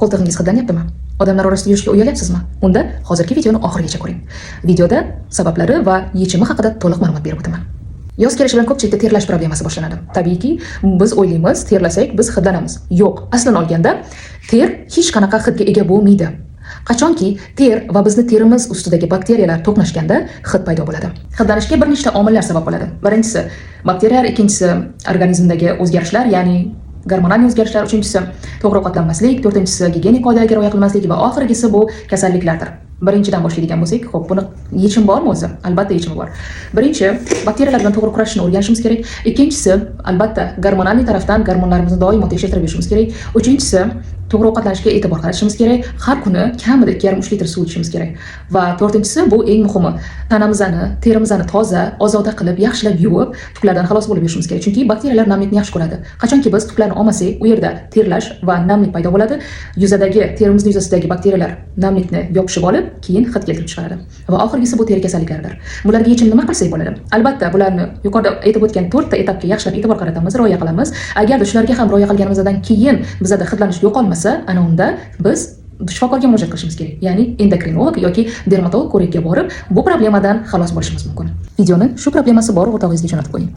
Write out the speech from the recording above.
Qo'ltig'ingiz hidlanyaptimi? Odamlar orasida yurishga uyalyapsizmi? Unda hozirgi videoni oxirigacha ko'ring. Videoda sabablari va yechimi haqida to'liq ma'lumot berib o'taman. Yoz kelishi bilan ko'pchilikda terlash problemasi boshlanadi. Tabiiyki, biz o'ylaymiz, terlasak biz hidlanamiz. Yo'q, aslini olganda ter hech qanaqa hidga ega bo'lmaydi. Qachonki ter va bizni terimiz ustidagi bakteriyalar to'qnashganda hid paydo bo'ladi. Hidlanishga bir nechta omillar sabab bo'ladi. Birinchisi bakteriyalar, ikkinchisi organizmdagi o'zgarishlar, ya'ni gormonal o'zgarishlar, uchinchisi to'g'ri ovqatlanmaslik, to'rtinchisi gigiyenik qoidalarga rioya qilmaslik va oxirgisi bu kasalliklardir. Birinchidan boshlaydigan bo'lsak, xo'p, buni yechim bormi o'zi? Albatta yechimi bor. Birinchi, bakteriyalar bilan to'g'ri kurashishni o'rganishimiz kerak. Ikkinchisi, albatta, gormonal tarafdan gormonlarimizni doimo tekshirtirib yurishimiz kerak. Uchinchisi, to'g'ri ovqatlanishga e'tibor qaratishimiz kerak. Har kuni kamida 2,5-3 litr suv ichishimiz kerak. Va to'rtinchisi, bu eng muhimi, tanamizni, terimizni toza, ozoda qilib, yaxshilab yuvib, tuklardan xalos bo'lib yurishimiz kerak. Chunki bakteriyalar namlikni yaxshi ko'radi. Qachonki biz tuklarni olmasak, u yerda terlash va namlik paydo bo'ladi. Yuzadagi, terimizni yuzasidagi bakteriyalar namlikni yopishib olib, keyin hid keltirib chiqaradi. Va oxirgisi bu teri kasalliklaridir. Bularga yechim nima qilsak bo'ladi? Albatta, bularni yuqorida aytib o'tgan to'rtta etapga yaxshilab e'tibor qaratamiz, rioya qilamiz. Agarda shularga ham rioya qilganimizdan keyin bizada hidlanish yo'qolmasa, ana unda biz shifokorga murojaat qilishimiz kerak. Ya'ni endokrinolog yoki dermatolog ko'rigiga borib, bu problemadan xalos bo'lishimiz mumkin. Videoni shu problemasi bor o'rtog'ingizga jo'natib qo'ying.